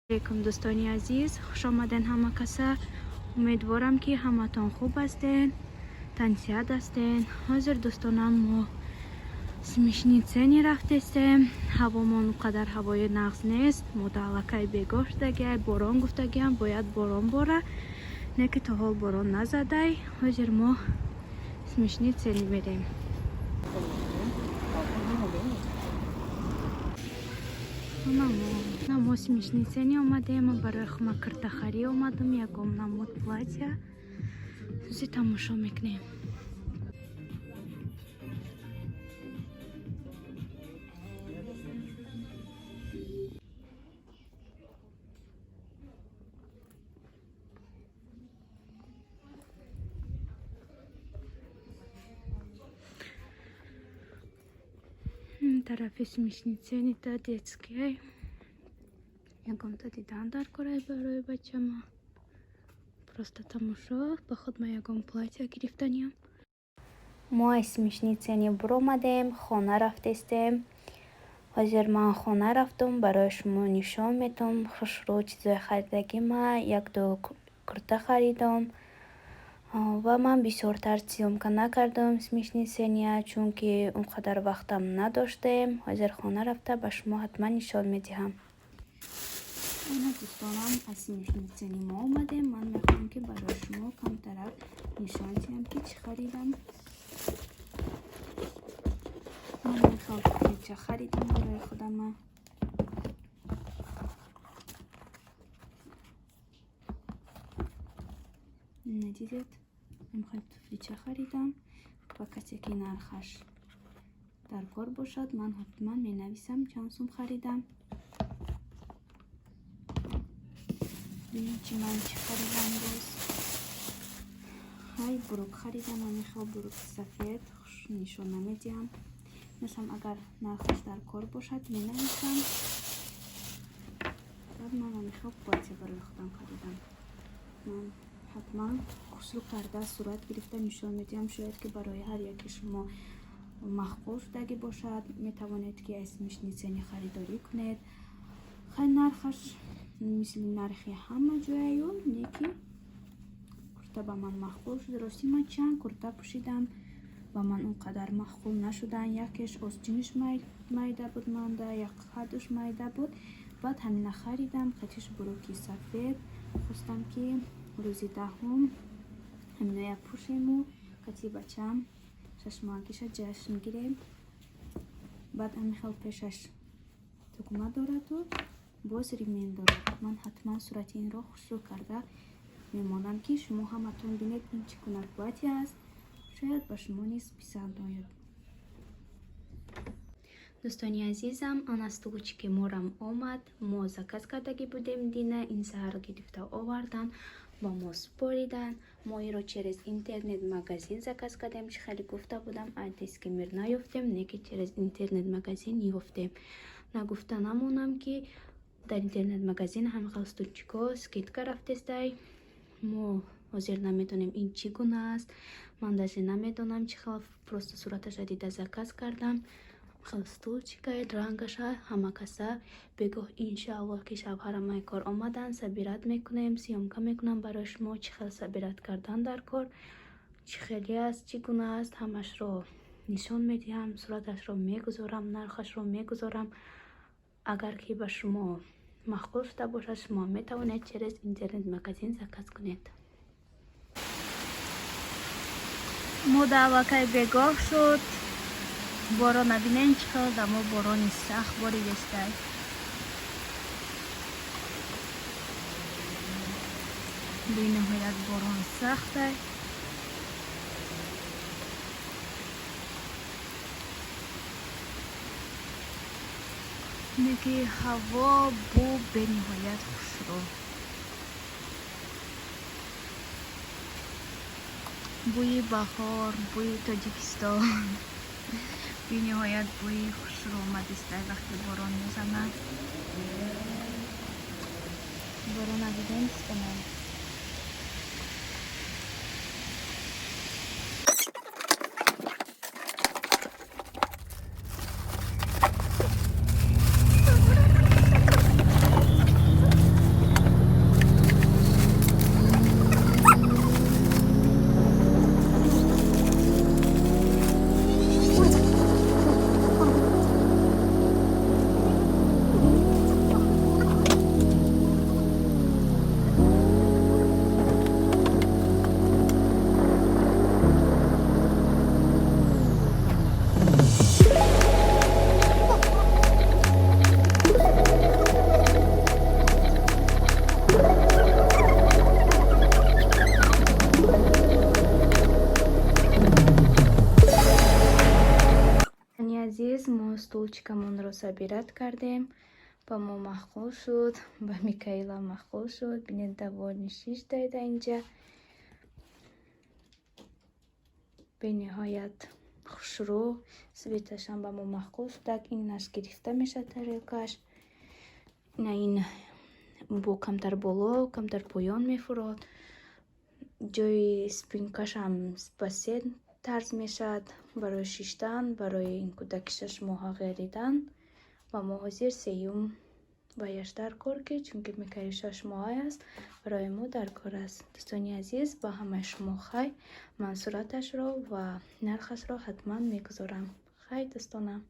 Алейкум, дӯстони азиз, хуш омаден ҳама каса. Умедворам, ки ҳаматон хуб ҳастен, тансиҳат ҳастен. Ҳозир, дӯстонам, мо Смешные цены рафтестем. Ҳавомон он қадар ҳавои нағз нест. Мода аллакай бегоҳ шудагиай, борон гуфтагиам, бояд борон бора, не ки то ҳол борон назадай. Ҳозир мо Смешные цены мерем. Мо Смешные цены омадем. Барои хума киртахарӣ омадам, ягон намуд платья. Ҳозир тамошо мекунем. Тарафи Смешные цены та детский ягонта дидан дар кораи барои бачама. Просто тамошо, ба худ ма ягон платья гирифтаниям. Мо аз Смешные цены буромадем, хона рафтестем. Ҳозир ман хона рафтум, барои шумо нишон медиҳам хушрӯ чизои харидагима. Якду курта харидам ва ман бисёртар съёмка накардам Смешные цены я, чунки он қадар вақтам надоштем. Ҳозир хона рафта ба шумо ҳатман нишон медиҳам. Ана, дӯстонам, аз Смешные цены мо омадем. Ман мехоҳам, ки барои шумо камтарак нишон диҳам, ки чӣ харидам. Ман мехоҳам ча харидам барои худама. Надидед, мехоҳам туфлича харидам. Ба касе ки нархаш дар кор бошад, ман ҳатман менависам, чанд сум харидам. Бинед, чи ман чӣ харидам боз. Хай, брюк харидам, ҳамин брюки сафед, хуш нишон намедиҳам. Мешам, агар нархаш дар кор бошад, менависам. Баъд ман ҳамин платье барои худам харидам. Ман ҳатман хушрӯ карда, сурат гирифта нишон медиҳам. Шояд ки барои ҳар яке шумо маъқул шудагӣ бошад. Метавонед, ки аз Смешные цены харидорӣ кунед. Хай, нархаш мисли нархи ҳама ҷояю, не ки курта ба ман маъқул шуд. Ростӣ, ман чанд курта пӯшидам, ба ман он қадар маъқул нашуданд. Якеш остиниш майда буд, манда як қадуш майда буд. Баъд ҳамина харидам, қатиш брюки сафед. Хостам, ки рӯзи 10-ум ҳаминоя пӯшему қати бачам шашмоҳагиша ҷашн гирем. Баъд ҳамин хел пешаш тугма дораду боз ремень дорад. Ман ҳатман сурати инро хушрӯ карда мемонам, ки шумо ҳаматон бинед, ин чӣ гуна платье аст. Шояд ба шумо низ писанд ояд. Дӯстони азизам, ана стульчики морам омад. Мо заказ кардагӣ будем дина, ин саҳар гирифта овардан, ба мо супоридан. Мо инро через интернет магазин заказ кардем. Чӣ хеле гуфта будам, аз Детский мир наёфтем, не ки через интернет магазин ёфтем. Нагуфта намонам, ки дар интернет магазин ҳамин хел стульчико скидка рафтестай. Мо ҳозир намедонем, ин чӣ гуна аст. Ман даже намедонам, чӣ хел, просто сураташа дида заказ кардам. Хел стульчикай, рангаша ҳама каса. Бегоҳ, иншоаллоҳ, ки шавҳарам ай кор омадан, собирать мекунем, съёмка мекунам барои шумо, чӣ хел собирать кардан дар кор, чӣ хеле аст, чӣ гуна аст, ҳамашро нишон медиҳам, сураташро мегузорам, нархашро мегузорам. Агар ки ба шумо маъқул шуда бошад, шумо метавонед через интернет магазин заказ кунед. Мода аллакай бегоҳ шуд. Борон набинен, чӣ хел дамо борони сахт боридестай. Бениҳоят борон сахтай. Неки ҳаво бу бениҳоят хушрӯ, бӯи баҳор, бӯи Тоҷикистон, бениҳоят бӯи хушрӯ омадистай, вақте борон мезанад. Борона дидем, дӯстонам? Собирать кардем, ба мо маъқул шуд, ба Микаилам маъқул шуд. Бинед, довольный шиштай да инҷа. Бениҳоят хушрӯ, цвет ашам ба мо маъқул шудак. Инаш гирифта мешавад, тарелка ш. Ина, ин бо камтар боло, камтар поён мефурод. Ҷои спинка шам ба се тарз мешавад: барои шиштан, барои ин кӯдаки 6 моҳа ғеридан. Ва мо ҳозир сеюм ваяш дар кор, ки чунки Микаил 6 моҳа аст, барои мо дар кор аст. Дӯстони азиз, ба ҳамаи шумо хай. Ман сураташро ва нархашро ҳатман мегузорам. Хай, дӯстонам.